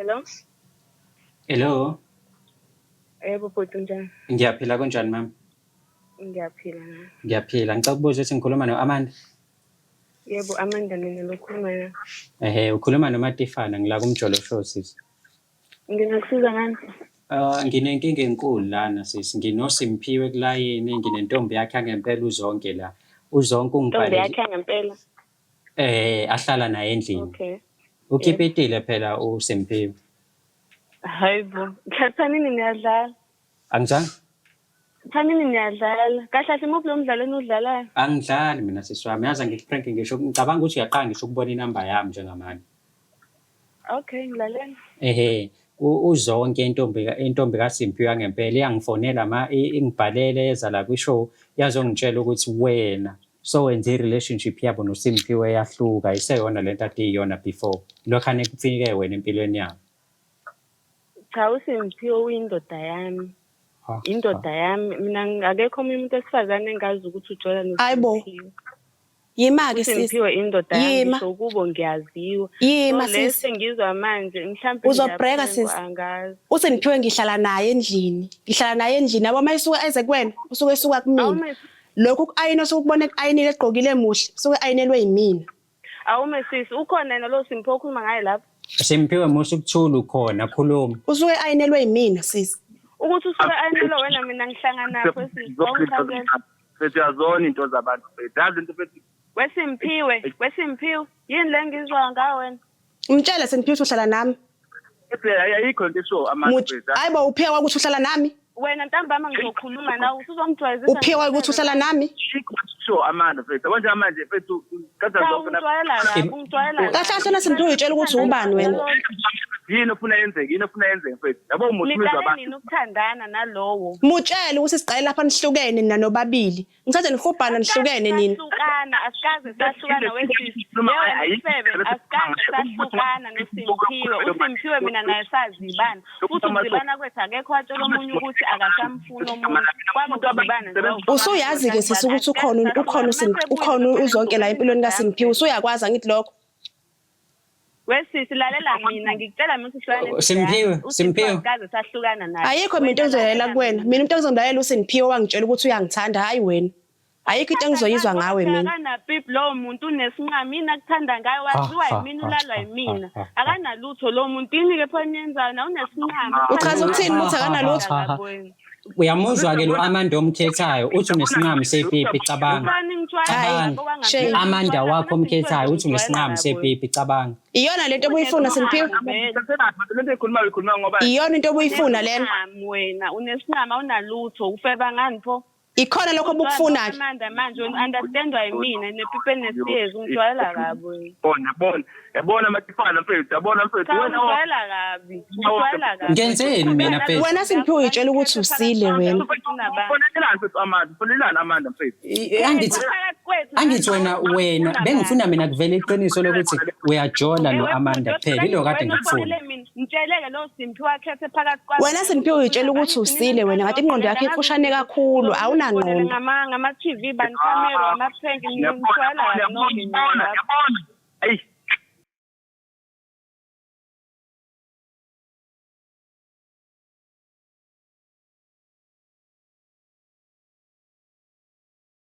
Hello? Hello. Yebo bhuti, unjani? Ngiyaphila, kunjani ma'am? Ngiyaphila nami. Ngiyaphila. Ngicela ukubuza ukuthi ngikhuluma no-Amanda? Yebo, Amanda mina lokhuluma na. Ehhe, ukhuluma noMatifana ngila kuMjolo Show, sisi. Ngingakusiza ngani? Nginenkinga enkulu lana, sisi. NginoSimphiwe kulayini, nginentombi yakhe angempela uZonke la. UZonke Intombi ungibhalele yakhe yangempela. Ahlala naye endlini. Okay. Ukipitile phela uSimphiwe. Hayibo. Thathanini niyadlala. Angizange? Thanini niyadlala. Kahle kahle imuphi lo mdlalo eniwudlalayo? Angidlali mina, sisi wami. Yazi angikuprank ngisho, ngicabanga ukuthi uyaqala ngisho ukubona inamba yami njengamanje. Okay, ngilalela. Ehhe, uZonke intombi kaSimphiwe yangempela iyangifonela ma ingibhalele yeza la kwi-show yazongitshela ukuthi wena so wenze i-relationship yabo noSimphiwe yahluka, iseyona lento ade iyona before lokhane kufike wena empilweni yabo. Cha, uSimphiwe uyindoda yami. Ha, Indoda yami. Mina akekho omunye umuntu wesifazane engazi ukuthi ujola Hayibo. noSimphiwe. Yima-ke sisi. USimphiwe indoda yami, Yima. ngisho kubo ngiyaziwa. Yima So le sisi. sengizwa manje mhlampe Uzobreka ngiyaphengwa, sisi. angazi. USimphiwe ngihlala naye endlini. Ngihlala naye endlini. Yabo uma esuka eze kuwena, usuke esuka kumina. Awume Lokhu ku-ayina osuke ukubona eku-ayinile egqokile muhle, usuke ayinelwe yimina. Awume sisi, ukhona yena lo Simphiwe okhuluma ngaye lapho? Simphiwe, musa ukuthula, ukhona, khuluma. Usuke ayinelwe yimina sisi. Ukuthi usuke ayinelwe wena, mina ngihlanganapho sisi? Awungichazele. Mfethu, uyazona into zabantu, mfethu. Yazi into, mfethu. WeSimphiwe, weSimphiwe, yini le ngizwa ngawe wena? Mtshele Simphiwe ukuthi uhlala nami. Mfethu, ayikho into esho Amanda, mfethu. Hayibo, uphiwe ukuthi uhlala nami? Wena ntambama ngizokhuluma nawe, usuzongijwayezisa. Uphiwe ukuthi uhlala nami? Ayikho into esho Amanda, mfethu. Yabo nje manje, mfethu, kaza Cha, zonke ungijwayela kabi, ungijwayela kabi. Kahle kahle wena Simphiwe uyitshela ukuthi ubani wena? Yini ofuna yenzeke? Yini ofuna yenzeke, mfethu? Yabo umuthi umizwa Niqale abantu. nini ukuthandana nalowo? Mutshele ukuthi siqale lapha nihlukene nina nobabili. Ngithathe nihubhana nihlukene nina. Sahlukana, asikaze sahlukana wesisi. Yewena sifebe, asikaze sahlukana noSimphiwe. USimphiwe mina naye sazibana. Futhi ukuzibana kwethu akekho watshela omunye ukuthi akasamfuni omunye. Kwaba ukuzibana nje. Usuyazi-ke sisi ukuthi ukhona uZonke la empilweni kaSimphiwe. Usuyakwazi angithi lokho? Wesisi, lalela mina, ngikutshela mina ukuthi uhlukane. Simphiwe, Simphiwe. Asikaze sahlukana naye. Ayikho mina into engizoyalela kuwena. Mina into engizomlalela uSimphiwe wangitshela ukuthi uyangithanda, hhayi wena. Ayikho into engizoyizwa ngawe mina. Akanapipi lowo muntu, unesinqa. Mina akuthanda ngayo waziwa yimina, ulalwa yimina. Akanalutho lowo muntu. Yini-ke pho eniyenzayo na unesinqama? Uchaza ukuthini ukuthi akanalutho? Uyamuzwa-ke lo Amanda omkhethayo, uthi unesinqamu sepipi, cabanga. Hayi, shame. Amanda wakho omkhethayo uthi unesinqamu sepipi, cabanga. Iyona lento obuyifuna, Simphiwe? Lento ekhulumayo ikhuluma ngoba Iyona into obuyifuna lena? Wena unesinqama, awunalutho, ufeba ngani pho? Ikhona lokho obukufuna-ke? Amanda manje wena understandwa yimina nepipi enesiyezi, ungijwayela kabi wena. Bona bona, yabona Matifana, mfethu, yabona mfethu Cha, wena. ungijwayela kabi, ungijwayela kabi. Ngenzeni mina, mfethu? Wena Simphiwe uyitshela ukuthi usile wena. Fonelani, mfethu, Amanda, fonelani Amanda, mfethu. Angithi wena bengifuna mina kuvele iqiniso lokuthi uyajola no-Amanda kuphela, ilo kade ngikufuna. Ngitsheleke lo Simphiwe akhethe phakathi kwami. Wena Simphiwe uyitshela ukuthi usile wena, ngathi ingqondo yakho ifushane kakhulu, awunangqondo. Ngama TV bani camera ama prank, ngijwayela kabi nonke mina Yabona, lapho. yabona. Ayi.